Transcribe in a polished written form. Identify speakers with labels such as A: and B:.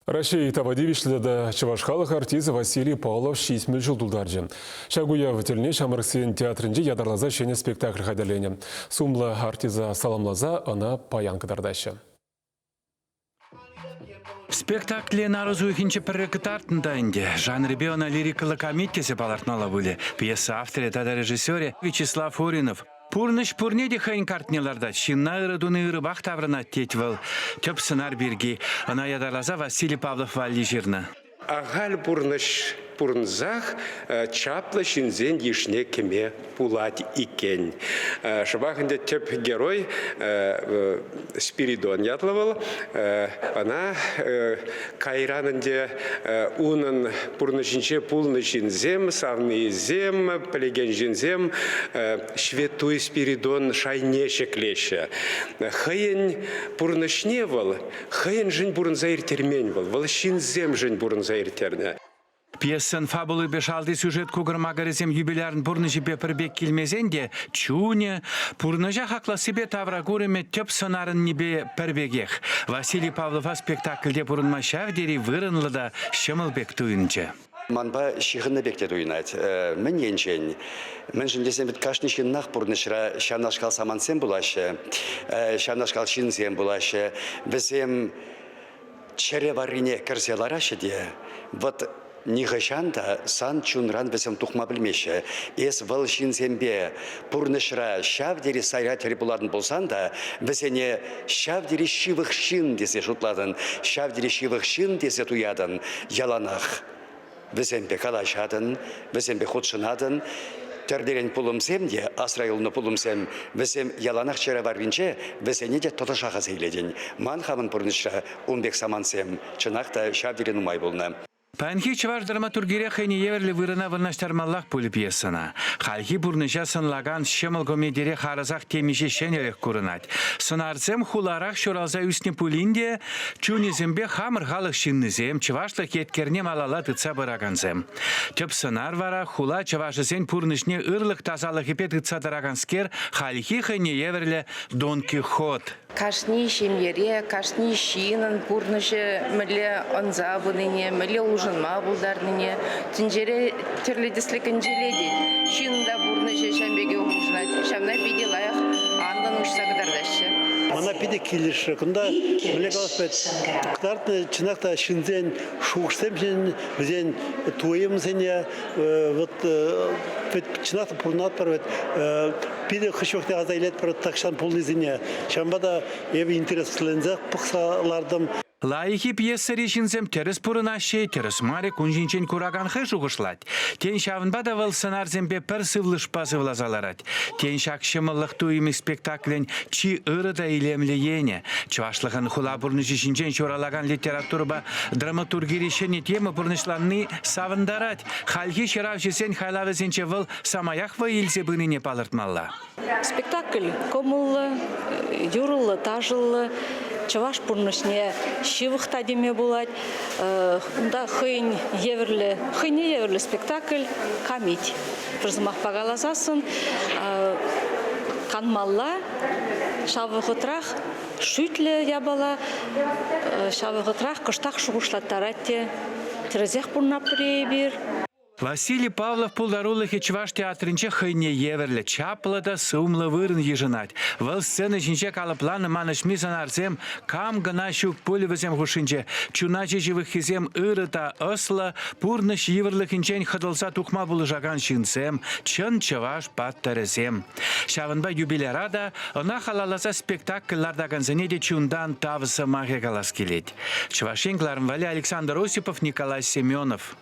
A: Раҫҫей тава тивӗҫлӗ тата чӑваш халӑх артисчӗ Василий Павлов 70 ҫул тултарчӗ. Ҫак уяв тӗлне ҫамрӑксен театрӗнче ятарласа ҫӗнӗ спектакль хатӗрленӗ. Сумлӑ артиста саламласа ӑна паян кӑтартаҫҫӗ.
B: Спектакле нарӑс уйӑхӗнче пӗрре кӑтартнӑ та ӗнтӗ. Жанрӗпе ӑна лирикӑллӑ камит тесе палӑртмалла пулӗ. Пьеса авторӗ тата режиссерӗ Вячеслав Оринов. Пурнӑҫ пурне те хӑйӗн картне лартать, ҫынна ырӑ туни ырӑпах таврӑнать, тет вӑл. Тӗп сӑнар пирки ӑна ятарласа Василий Павлов валли ҫырнӑ.
C: Ахаль пурнӑҫ пурӑнсах чаплӑ ҫынсен йышне кӗме пулать иккен. Шӑпах ӗнтӗ тӗп герой Спиридон ятлӑ вӑл. Ӑна кайран ӗнтӗ унӑн пурнӑҫӗнче пулнӑ ҫынсем, савнийӗсем, пӗлекен ҫынсем Ҫветтуй Спиридон шайне ҫӗклеҫҫӗ. Хӑйӗн пурнӑҫне вӑл хӑйӗншӗн пурӑнса ирттермен вӑл, вӑл ҫынсемшӗн пурӑнса ирттернӗ.
B: Пьесӑн фабулипе шалти сюжет кукӑр-макӑрӗсем юбилярӑн пурнӑҫӗпе пӗр пек килмесен те чунӗ, пурнӑҫа хаклассипе тавракурӑмӗ тӗп сӑнарӑннипе пӗр пекех. Василий Павлова спектакльте пурӑнма ҫав тери вырӑнлӑ та ҫӑмӑл пек туйӑнчӗ.
D: Манпа ҫыхӑннӑ пек те туйӑнать. Мӗн енчен? Мӗншӗн тесен вӗт кашни ҫыннах пурнӑҫра ҫавнашкал самантсем пулаҫҫӗ, ҫавнашкал ҫынсем пулаҫҫӗ. Вӗсем чӗре варрине кӗрсе лараҫҫӗ те, вӑт нихӑҫан та сан чунран вӗсем тухма пӗлмеҫҫӗ. Эс вӑл ҫынсемпе пурнӑҫра ҫав тери сайра тӗл пулатӑн пулсан та вӗсене ҫав тери ҫывӑх ҫын тесе шутлатӑн, ҫав тери ҫывӑх ҫын тесе туятӑн яланах. Вӗсемпе калаҫатӑн, вӗсемпе хутшӑнатӑн. Тӗрлӗрен пулӑмсем те, асра юлнӑ пулӑмсем, вӗсем яланах чӗре варринче, вӗсене те тӑтӑшах аса илетӗн. Ман хамӑн пурнӑҫра ун пек самантсем чӑнах та ҫав тери нумай пулнӑ.
B: Паянхи чӑваш драматургире хӑйне евӗрлӗ вырӑна вырнаҫтармаллах пулӗ пьесӑна. Хальхи пурнӑҫа сӑнлакан ҫӑмӑл комедире харӑсах темиҫе ҫӗнӗлӗх курӑнать. Сӑнарсем хуларах ҫуралса ӳснӗ пулин те чунӗсемпе хамӑр халӑх ҫыннисем, чӑвашлӑх еткерне малалла тытса пыракансем. Тӗп сӑнар вара хула чӑвашӗсен пурнӑҫне ырлӑх тасалӑхӗпе тытса тӑраканскер хальхи хӑйне евӗрлӗ Дон Кихот.
E: Кашни ҫемьере, кашни ҫыннӑн пурнӑҫӗ мӗнле ӑнса пынине, мӗнле улшӑнма пултарнине тӗнчере тӗрлӗ тӗслӗ кӗнчелетет. Ҫын та пурнӑҫӗ ҫавӑн пекех улшӑнать. Ҫавна питӗ лайӑх анлӑн уҫса кӑтартаҫҫӗ.
F: Мана питӗ килӗшрӗ. Кунта мӗнле калас пулать, кӑтартнӑ чӑнах та ҫынсен шухӑшсем ҫинчен, вӗсен туйӑмсене вот чӑнах та пурӑнатпӑр вӗт. Питӗ хӑш чухне аса илетпӗр тахҫан пулнисене. Ҫавӑнпа та эпӗ интересленсех пӑхса лартӑм.
B: Лайӑххи пьесӑри ҫынсем тӗрӗс пурӑнаҫҫӗ-и, тӗрӗс мар-и, кун ҫинчен куракан хӑй шухӑшлать. Тен, ҫавӑнпа та вӑл сӑнарсемпе пӗр сывлӑшпа сывласа ларать. Тен, ҫак ҫӑмӑллӑх туйӑмӗ спектаклӗн чи ырӑ та илемлӗ енӗ. Чӑвашлӑхӑн хула пурнӑҫӗ ҫинчен ҫуралакан литературӑпа драматургири ҫӗнӗ тема пурнӑҫланни савӑнтарать. Хальхи ҫыравҫӑсен хайлавӗсенче вӑл самаях вӑй илсе пынине палӑртмалла.
G: Спектакль кӑмӑллӑ, юрӑллӑ, ташӑллӑ, чӑваш пурнӑҫне ҫывӑх та теме пулать. Унта хӑйӗн евӗрлӗ, хӑйне евӗрлӗ спектакль камит. Пӗр сӑмахпа каласассӑн канмалла, ҫав вӑхӑтрах шӳтлӗ япала, ҫав вӑхӑтрах кӑштах шухӑшлаттарать те. Тӗрӗсех пурӑнатпӑр-и эпир?
B: Василий Павлов пултарулӑхӗ чӑваш театрӗнче хӑйне евӗрлӗ чаплӑ та сумлӑ вырӑн йышӑнать. Вӑл сцена ҫинче калӑпланӑ манӑҫми сӑнарсем кам кӑна ҫук пулӗ вӗсем хушшинче. Чуна чи ҫывӑххисем ырӑ та ӑслӑ, пурнӑҫ йывӑрлӑхӗнчен хӑтӑлса тухма пулӑшакан ҫынсем, чӑн чӑваш паттӑрӗсем. Ҫавӑнпа юбиляра та, ӑна халалласа спектакль лартакансене те чунтан тав сӑмахӗ калас килет. Чӑваш Ен кӑларӑм валли Александр Осипов, Николай Семенов.